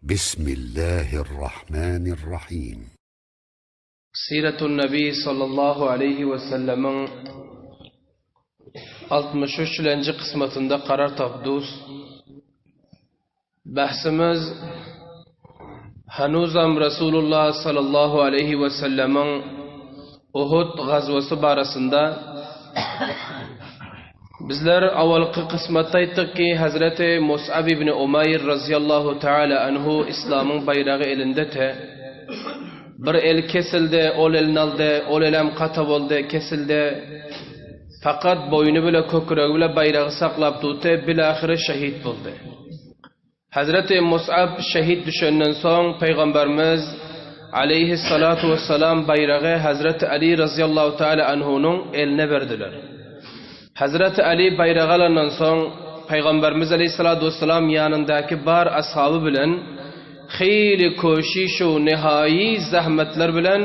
Bismillahirrahmanirrahim. Siratun Nabi sallallahu aleýhi we sellemiň 63-lenji kysmatynda karar tapdus. Bahsimiz hanuzam Rasulullah sallallahu aleýhi we sellemiň Uhud gazwasy barasynda Bizler awalky kysmatda aýtdyk ki, Hazreti Mus'ab ibn Umaýr razyýallahu taala anhu islamyň baýragy elindete. Bir el kesildi, ol elini aldy, ol elem kata boldy, kesildi. Fakat boýny bile, köküregi bile baýragy saklap dutdy, bilahyry şehit boldy. Hazreti Mus'ab şehit düşenden soň Pygamberimiz aleýhissalatu wessalam baýragy Hazreti Ali razyýallahu taala anhunyň eline berdiler. Hazreti Ali baýragy alandan soň Pygamberimiz aleýhissalatu wessalam ýanyndaky bar ashaby bilen hili köşiş u nihaýy zähmetler bilen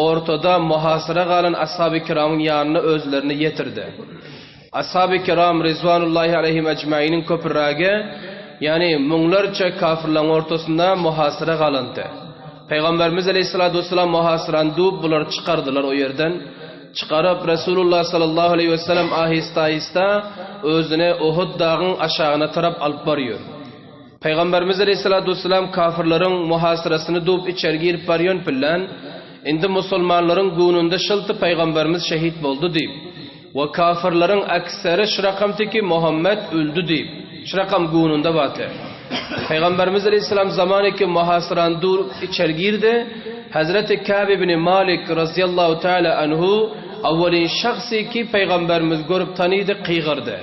ortada muhasyra galan ashaby kiramyň ýanyna özlerini ýetirdi. Ashaby kiram rizwanullahi aleýhim ejmainiň köpürägi, ýagny müňlerçe kafirleriň ortasynda muhasyra galyndy. Pygamberimiz aleýhissalatu wessalam muhasyrany duýup bulary çykardylar o ýerden. Çykaryp Resulullah sallallahu aleýhi wesellem ahista-ahista özüni Uhud dagyň aşagyna tarap alyp barýar. Pygamberimiz aleýhissalatu wessalam kafirleriň muhasyrasyny duýup içeri girip barýan bilen, indi musulmanlaryň gününde şylty pygamberimiz şehit boldy diýip, We kafirleriň akseri şu rakamty ki Muhammet öldi diýip, şu rakam gününde baty. Pygamberimiz aleýhissalam zamany ki muhasyrany durup içeri girdi, Hazreti Kâb ibn Malik razyýallahu teala anhu awwalyn şahsy ki Pygamberimiz görüp tanydy gygyrdy.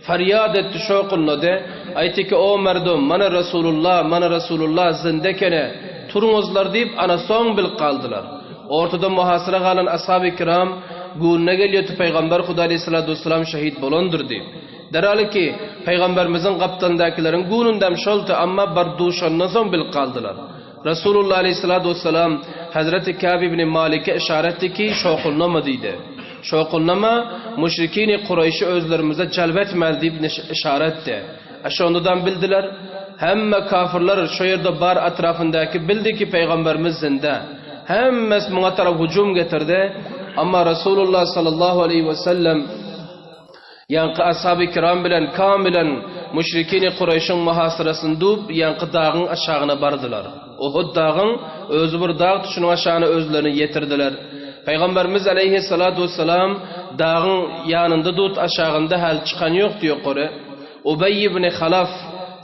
Ferýat etdi şowkunlady, aýtdy ki o merdum mana Resulullah, mana Resulullah zinde ekeni, turuňyzlar diýip ana soň bilip galdylar. Ortada muhasyra galan ashaby kiram gününe gelýärdi Pygamber Huda aleýhissalatu wessalam şehit bolandyr diýip. Derhal ki Pygamberimiziň gapdalyndakylaryň günündem şoldy amma bar duşandan soň bilip galdylar. Resulullah aleýhissalatu wessalam Hazreti Kâb ibn Malike yşarat etdi ki şowhunlama diýdi. Şowhunlama müşrikini Kureýşi özlerimize jalb etmäli diýip yşarat etdi. A şondadam bildiler. Hemme kafirler şo ýerde bar atrafyndaky bildi ki Pygamberimiz zinde. Hemmesi muňa tarap hujum getirdi. Amma Resulullah sallallahu aleýhi wesellem ýaňky ashaby kiram bilen kamilen müşrikini Kureýşiň muhasyrasyny duýup ýaňky dagyň aşagyna bardylar. Uhud dagyň özi bir dagdy şunuň aşagyna özlerini ýetirdiler. Pygamberimiz aleýhissalatu wessalam dagyň ýanynda dut aşagynda häli çykan ýokdy ýokary. Ubeý ibn Halaf,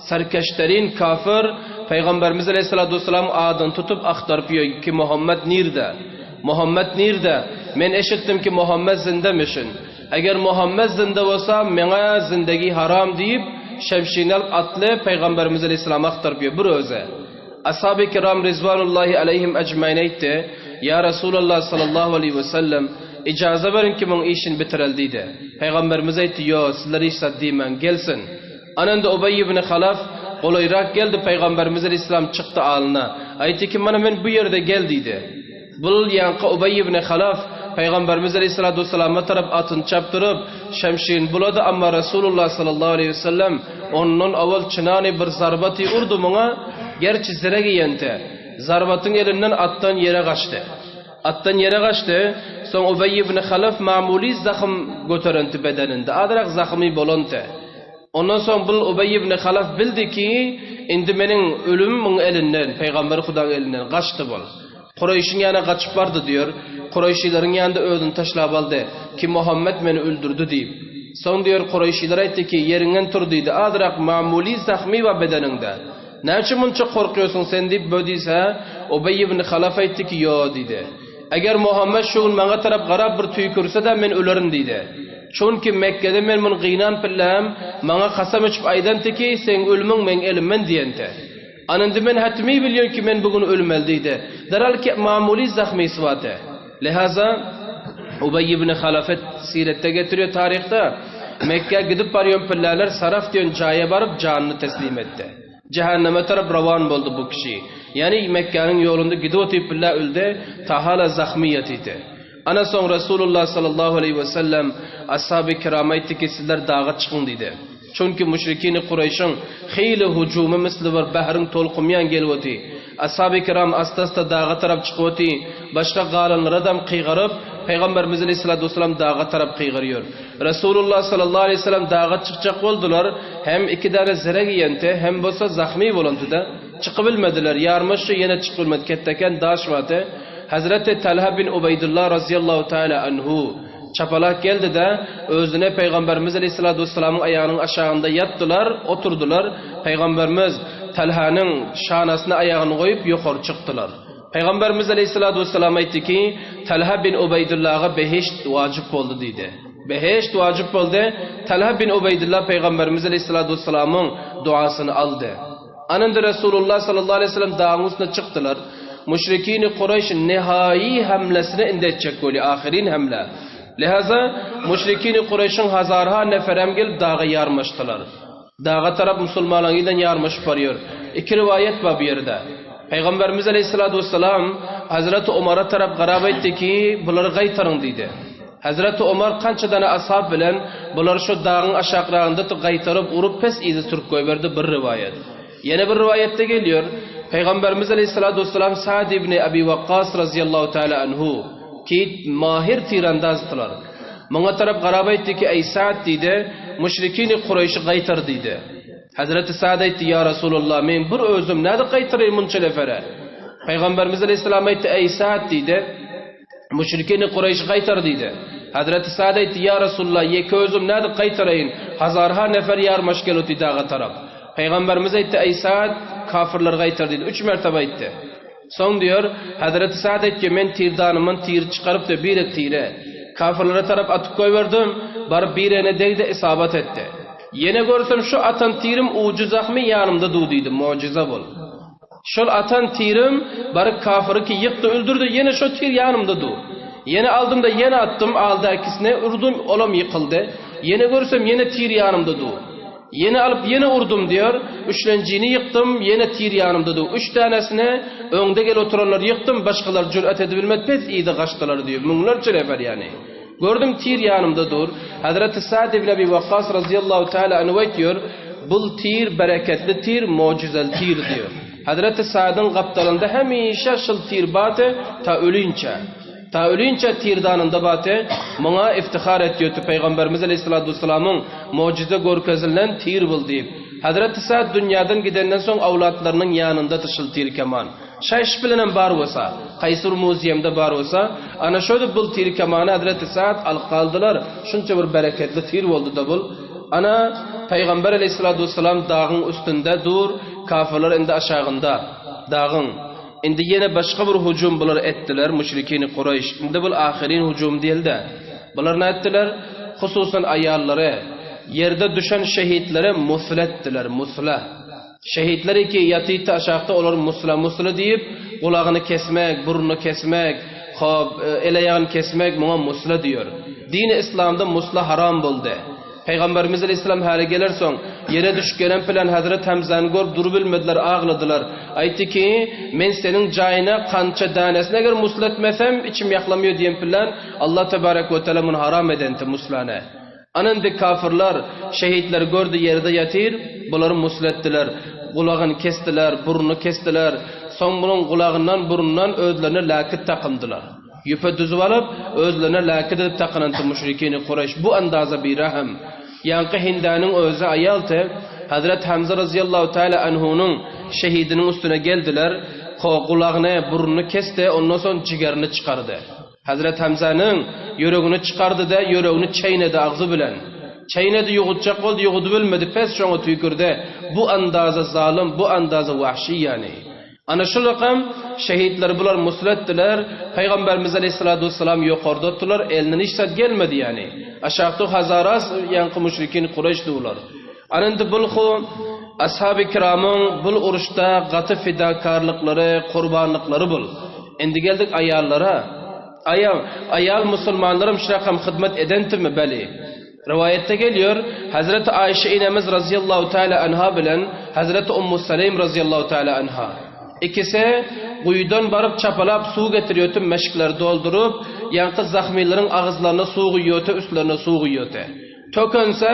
serkeşterin kafir, Pygamberimiz aleýhissalatu wessalamyň adyny tutup agtaryp ýör ki, Muhammet nirde? Muhammet nirde? Men eşitdim ki, Muhammet zindemişin. Eger Muhammet zinde bolsa, meňe zindegi haram diýip, şemşirini alyp atly Pygamberimiz aleýhissalamy agtaryp ýör bir özi. Ashaby kiram rizwanullahi aleýhim ejmain aýtdy, Ýa Resulallah sallallahu aleýhi wesellem, ijaza beriň ki muň işini bitireli diýdi. Pygamberimiz aýtdy, Ýo, sizler hiç zat diýmäň, gelsin. Ana indi Ubeý ibn Halaf golaýrak geldi, Pygamberimiz aleýhissalam çykdy alyna. Aýtdy ki, Mana men bu ýerde gel diýdi. Bul ýaňky Ubeý ibn Halaf Pygamberimiz aleýhissalatu wessalama tarap atyny çapdyryp, şemşirini bulady, amma Resulullah sallallahu aleýhi wesellem ondan owal çynany bir zarbaty urdy muňa, gerçi zire geýende, zarbatyň elinden atdan ýere gaçdy. Atdan ýere gaçdy, soň Ubeý ibn Halaf mamuly zahym göterenti bedeninde, azrak zahymy bolanty. Ondan soň bul Ubeý ibn Halaf bildi ki, indi meniň ölümim muň elinden, Pygamber Hudaň elinden, gaçdy bul. Kureýşiň ýanyna gaçyp bardy diýer. Kureýşileriň ýanynda özüni taşlap aldy, ki Muhammet meni öldürdi diýip. Soň diýer, Kureýşiler aýtdy ki, ýeriňden tur diýdi, azrak mamuly zahmy bar bedeniňde. Näme üçin munça korkýorsyň sen diýip bö diýse, Ubeý ibn Halaf aýtdy ki, ýo diýdi. Eger Muhammet şu gün maňa tarap garap bir tüýkürse-de men ölerin diýdi. Çünki Mekgede men muny gynan pilläm, maňa kasam içip aýdanty ki, seň ölümiň meň elimden diýenti. Ana indi men hatmi bilýän ki, men bu gün ölmeli diýdi. Derhal ki mamuly zahmy isbate. Lihaza Ubeý ibn Halafy siretde getirýär taryhda, Mekgä gidip barýan pilläler Saraf diýen jaýa baryp janyny teslim etdi. Jähenneme tarap rowan boldy bu kişi. Ýagny Mekgäniň ýolunda gidip otyp billä öldi, tahala zahmy ýatydy. Ana soň Resulullah sallallahu aleýhi we sellem ashaby kirama aýtdy ki, sizler daga çykyň diýdi. Çünki müşrikini Kureýşiň hili hüjümi misli bir bähriň tolkumýan gelip oty. Ashaby kiram asta-asta daga tarap çykyp oty. Başga galanlaradam kygyryp, Pygamberimiz aleýhissalatu wessalam daga tarap kygyrýar. Resulullah sallallahu aleýhi wesellem daga çykjak boldular, hem iki däne zire giýenti, hem bolsa zahmy bolanty-da. Çykybilmediler. Ýarmaşça ýene çykybilmedi. Ketdeken daş bardy. Hezreti Talha bin Ubeýdullah razyýallahu taala anhu çapalak geldi-de, özüne Pygamberimiz aleýhissalatu wessalamyň aýagynyň aşagynda ýatdylar, oturdylar. Pygamberimiz Talhanyň şanasyna aýagyny goýup ýokary çykdylar. Pygamberimiz aleýhissalatu wessalam aýtdy ki, Talha bin Ubeýdullaha behişt wajyp boldy diýdi. Behişt wajyp boldy. Talha bin Ubeýdullah Pygamberimiz aleýhissalatu wessalamyň duasyny aldy. Anynda Resulullah sallallahu aleýhi we sellem dagyň üstüne çykdylar. Müşrikini Kureýş nihaýy hemlesini indi etjek bolýar, ahyryn hemle. Lihaza, müşrikini Kureýşiň hazarha neferem gelip daga ýarmaşdylar. Daga tarap musulmanlaryň ýydan ýarmaşyp barýar. Iki riwaýat bar bu ýerde. Pygamberimiz aleýhissalatu wessalam Hazreti Omara tarap garap aýtdy ki, bulary gaýtaryň diýdi. Hezreti Omar kança dana ashab bilen bulary şo dagyň aşakragynda gaýtaryp urup pes yza sürüp goýberdi bir riwaýat. Ýene bir riwaýatda gelýär, Pygamberimiz aleýhissalatu wessalam Sa'd ibn Abi Wakkas razyýallahu taala anhu ki mahir tirandazdylar. Muňa tarap garap aýtdy ki, Eý Sa'd diýdi, müşrikini Kureýşi gaýtar diýdi. Hezreti Sa'd aýtdy, Ýa Resulallah, men bir özüm nädip gaýtaraýyn munça nefere? Pygamberimiz aleýhissalam aýtdy, Eý Sa'd diýdi, Müşrikini Kureýşi gaýtar diýdi. Hezreti Sa'd aýtdy, Ýa Resulallah, ýeke özüm nädip gaýtaraýyn, hazarha nefer ýarmaş gelipdi daga tarap. Pygamberimiz aýtdy, Eý Sa'd, kafyrlary gaýtar diýdi. Üç mertebe aýtdy. Soň diýer, Hezreti Sa'd aýtdy, Men tirdanymdan tiri çykaryp-da bire tire, kafyrlara tarap atyp goýberdim, baryp birine degdi, isabat etdi. Ýene görsem şu atan tirim ujy zahmy ýanymda du diýdi, mu'jiza bol. Şol atan tirim baryp kafyry ki ýykdy öldürdi ýene şo tir ýanymda dur. Ýene aldym-da ýene atdym aldakisine urdum olam ýykyldy. Ýene görsem ýene tir ýanymda dur. Ýene alyp ýene urdum diýer. Üçlenjini ýykdym ýene tir ýanymda dur. Üç dänesini öňde gelip oturanlary ýykdym başgalar jürat edibilmedi pes yza gaçdylar diýip müňlerçe nefer ýany. Gördüm tir ýanymda dur. Hazreti Sa'd ibn Abi Wakkas razyýallahu taala anhu aýtýar, Bul tir bereketli tir, mu'jizeli tir diýýär. Hazreti Sa'dyň gapdalynda hemişe şul tir bardy, ta ölinçä. Ta ölinçä tirdanynda bardy. Muňa iftihar etýärdi Pygamberimiz aleýhissalatu wessalamyň mu'jize görkezilen tir bul diýip. Hazreti Sa'd dünýäden gidenden soň awlatlarynyň ýanyndady şul tir keman. Şaýyş bilenem bar bolsa, haýsy bir muzeýemde bar bolsa, ana şödüp bul tiri kemany Hezreti Sa'd alyp galdylar. Şunça bir bereketli tir boldy-da bul. Ana, Pygamber aleýhissalatu wessalam dagyň üstünde dur, kafyrlar indi aşagynda, dagyň. Indi ýene başga bir hujum bular etdiler, müşrikini Kureýş. Indi bul ahyryn hujum diýildi. Bular nätdiler? Hususan aýallary, ýerde düşen şehitlere musle etdiler, musle. Şehitler iki ýatytdy aşakda olar musla musla diýip gulagyny kesmek, burnuny kesmek, hop, el-aýagyny kesmek muňa musla diýer. Dini yslamda musla haram boldy. Pygamberimiz aleýhissalam häli gelersoň, ýere düşüp gelen pylan Hezret Hemzäni görüp durubilmediler, agladylar. Aýtdy ki, men seniň jaýyna kança dänesini eger musla etmesem, içim ýaklamýar diýen pylan Allah tebarek we teala muny haram edenti muslany. Ana indi kafyrlar şehitleri gördi ýerde ýatyr, bulary musletdiler, gulagyny kesdiler, burnuny kesdiler, soň munuň gulagyndan burnundan özlerine läkit takyndylar. Ýüpe düzüp alyp, özlerine läkit edip takynanty müşrikini Kureýş bu andaza birahim. Ýaňky Hindäniň özi aýalty, Hazret Hamza razyýallahu taala anhunyň şehidiniň üstüne geldiler, gulagyny, burnuny kesdi, ondan soň jigerini çykardy. Hezret Hamzanyň ýüregini çykardy-da, ýüregini çeýnedi agzy bilen. Çeýnedi, ýuwutjak boldy, ýuwudybilmedi, pes şoňa tüýkürdi. Bu andaza zalym, bu andaza wahşy ýany. Ana şul rakam şehitleri bular musletdiler, Pygamberimiz aleýhissalatu wessalam ýokarda otdular, elinden hiç zat gelmedi ýany. Aşakda hazaras ýaňky müşrikin Kureýşdi bular. Ana indi bulhu Ashaby kiramyň bul uruşda gaty fidakarlyklary, gurbanlyklary bul. Indi geldik aýallara. Aýa, aýal musulmanlaram şurakam hyzmat edentimi, beli? Rowaýatda gelýär, Hezreti Aýşe enemiz razyýallahu taala anha bilen Hezreti Ummu Saleým razyýallahu taala anha. Ikisi guýudan baryp çapalap suw getirýärdi, meşkleri dolduryp, ýaňky zahmylaryň agyzlaryna suw guýýardy, üstlerine suw guýýardy. Tökense,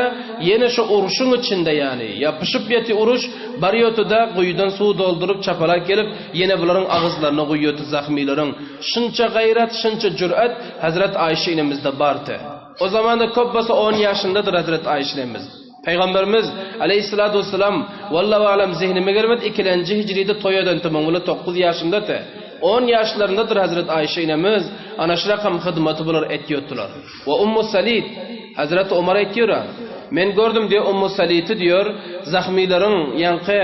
ýene şu urşuň içinde ýany, ýapyşyp ýeti uruş, barýoty-da, guýudan suw dolduryp çapalak gelip, ýene bularyň agyzlaryna guýýoty zahmylaryň. Şunça gaýrat, şunça jür'et Hazret Aýşe inemizde bardy. O zamanda köp bolsa on ýaşyndadyr Hazret Aýşe inemiz. Pygamberimiz, aleýhissalatu wessalam, wallahu alam zehnime gelmedi, ikilenji hijride toý edenti muň bilen 9 ýaşyndady. On ýaşlaryndadyr Hazret Aýşe inemiz, ana şu rakam hyzmaty bular etýotdylar. We Ummu Salit, Hazreti Omar aýtýar-a, Men gördüm diýýär, Ummu Saliti diýýär, zahmylaryň, ýaňky,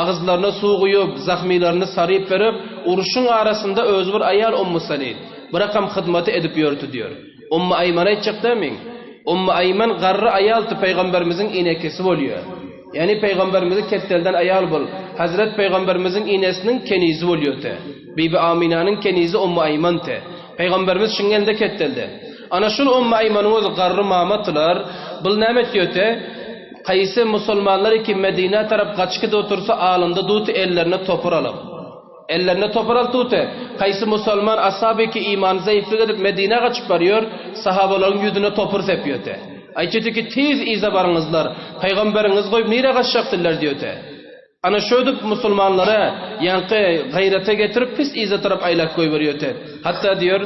agyzlaryna suw guýup, zahmylaryny saryp berip, urşuň arasynda özi bir aýal Ummu Salit, bir rakam hyzmaty edip ýördi diýýär. Ummu Aýmany aýtjak däl men. Ummu Aýman garry aýaldy, pygamberimiziň enekesi bolýar. Ýagny pygamberimizi ketdelden aýal bol. Hazret pygamberimiziň enesiniň kenizi bolýardy. Bibi Aminanyň kenizi Ummu Aýmandy. Pygamberimiz şuň elinde ketdeldi. Ana şul Ummu Aýmanyň özi garry mamatylar. Bul näme etýärdi? Kaýsy musulmanlar iki Medinä tarap gaçyp gidip otursa alynda duty ellerine topur alyp. Ellerine topar alyp dute, haýsy musalman ashaby ki imany zaýyflyk edip Medinä gaçyp barýar, sahabalaryň ýüzüne topur sepýöte. Aýtýöte ki, tiz yza baryňyzlar, pygamberiňizi goýup nirä gaçjakdyrlar diýöte. Ana şödüp musulmanlara ýaňky gaýrata getirip pis yza tarap aýlap goýberýöte. Hatda diýer,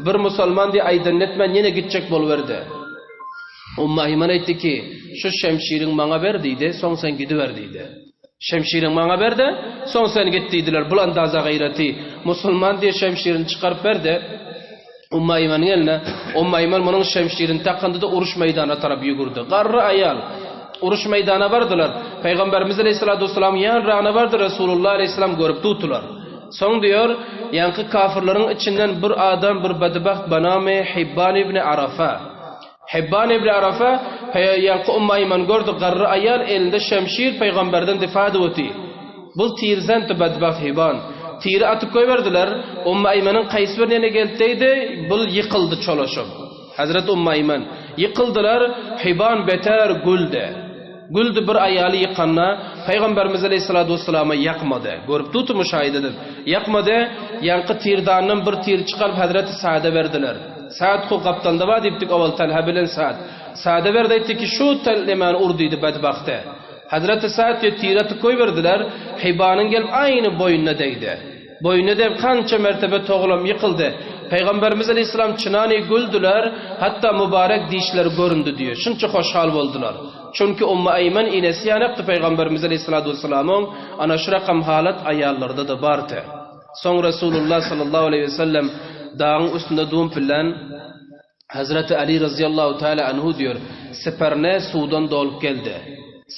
bir musalman diýe aýdanyny etmän ýene gitjek boluberdi. Ummu Aýman aýtdy ki, şu şemşiriň maňa ber diýdi, soň sen gidiber diýdi. Şemşiriňi maňa ber-de, soň sen git diýdiler. Bul andaza gaýraty. Musulman diýe şemşirini çykaryp berdi. Ummu Aýmanyň eline. Ummu Aýman munuň şemşirini takyndy-da uruş meýdanyna tarap ýügürdi. Garry aýal. Uruş meýdanyna bardylar. Pygamberimiz aleýhissalatu wessalam ýanragyna bardy, Resulullah aleýhissalam görüp tutdular. Soň diýer, ýaňky kafyrlaryň içinden bir adam, bir bedbagt banamy Hibban ibn Arafa. Hibban ibn Arafa, ýaňky Ummu Aýman gördi, garry aýal elinde şemşir pygamberden difa edip oty. Bul tirzenti bedbagt Hibban. Tiri atyp goýberdiler. Ummu Aýmanyň kaýsy bir ýerine gelip degdi, bul ýykyldy çolaşyp. Hezreti Ummu Aýman. Ýykyldylar, Hibban beter güldi. Güldi bir aýaly ýykanda, Pygamberimiz aleýhissalatu wessalama ýakmady. Görüp duty müşahide edip. Ýakmady, ýaňky tirdandan bir tir çykaryp Hezreti Saada berdiler. Saad ku gapdalda bar diýipdik owal Talha bilen Saad. Saada berdi aýtdy ki şu tel nemäni ur diýdi bedbagty. Hezreti Saad diýip tir atyp goýberdiler, Hibanyň gelip aýny boýnuna degdi. Boýnuna degip kança mertebe togulam ýykyldy. Pygamberimiz aleýhissalam çynany güldüler, hatda mübarek dişleri göründi diýýär. Şunça hoşhal boldular. Çünki Ummu Aýman enesi ýanakdy Pygamberimiz aleýhissalatu wessalamyň, ana şu rakam halat aýallarda-da bardy. Soň Resulullah sallallahu aleýhi wesellem dagyň üstünde dump bilen Hazreti Ali razyýallahu taala anhu diýer, siperine suwdan dolup geldi.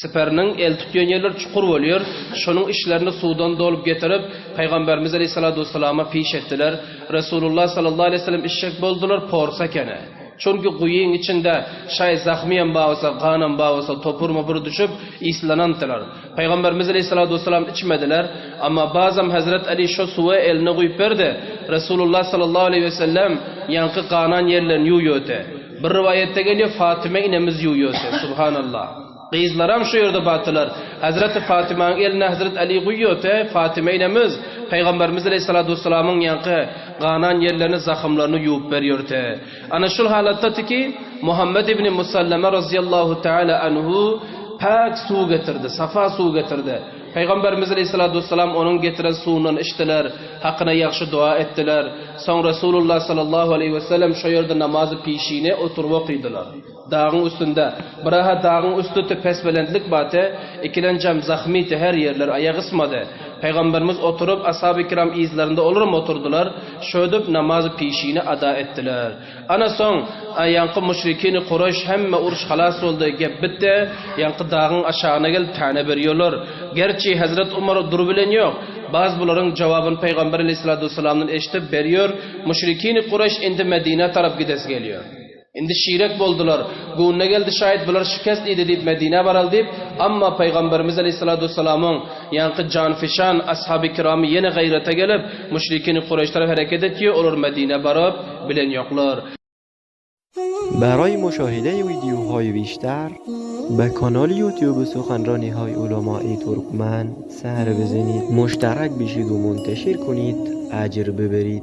Siperiniň el tutýan ýerleri çukur bolýar, şonuň içlerini suwdan dolup getirip, Pygamberimiz aleýhissalatu wessalama piş etdiler. Resulullah sallallahu aleýhi wesellem içjek boldular, porsa ekeni. Çünki guýyň içinde şaý zahmyýam bar bolsa, ganam bar bolsa, topur-mopur düşüp, yslanandylar. Pygamberimiz aleýhissalatu wessalam içmediler. Amma bazam Hezret Ali şo suwa elini guýup berdi. Resulullah sallallahu aleýhi wesellem ýaňky ganan ýerlerini ýuwýardy. Bir rowaýatda gelýär, Fatyma inemiz ýuwýardy. Subhanallah. Gyzlaram şu ýerde bardylar. Hezreti Fatymanyň eline Hezret Ali guýýardy. Fatyma inemiz Pygamberimiz aleýhissalatu wessalamyň ýaňky ganan ýerlerini, zahymlaryny ýuwup berýärdi. Ana şul halatda ki, Muhammed ibn Musallama razyýallahu taala anhu päk suw getirdi, safa suw getirdi. Pygamberimiz aleýhissalatu wessalam onuň getiren suwundan içdiler, hakyna ýagşy doga etdiler. Soň Resulullah sallallahu aleýhi wesellem şo ýerde namazy pişine oturyp okydylar. Dagyň üstünde, biraha dagyň üsti te pes-belentlik bate, ikilenjem zahmyty her ýerler aýak ysmady. Pygamberimiz oturyp, ashaby kiram yzlarynda olaram oturdylar, şödüp namazy pişini ada etdiler. Ana soň, ýaňky müşrikini Kureýş hemme uruş halas boldy, gep bitdi, ýaňky dagyň aşagyna gelip täne berýärler. Gerçi Hezret Umar durubilen ýok. Baz bularyň jogabyny Pygamber aleýhissalatu wessalamdan eşidip berýär, Müşrikini Kureýş indi Medinä tarap gidesi gelýär. Indi şirek boldular. Göwnüne geldi şaýat bular şikest iýdi diýip Medinä baraly diýip, amma Pygamberimiz aleýhissalatu wessalamyň ýaňky janfişan ashaby kiramy ýene gaýrata gelip, müşrikini Kureýş tarap hereket etýär, olar Medinä baryp bilen ýoklar. برای مشاهده ویدیوهای بیشتر به کانال یوتیوب سخنرانی های علمای ترکمن سر بزنید مشترک بشید و منتشر کنید اجر ببرید.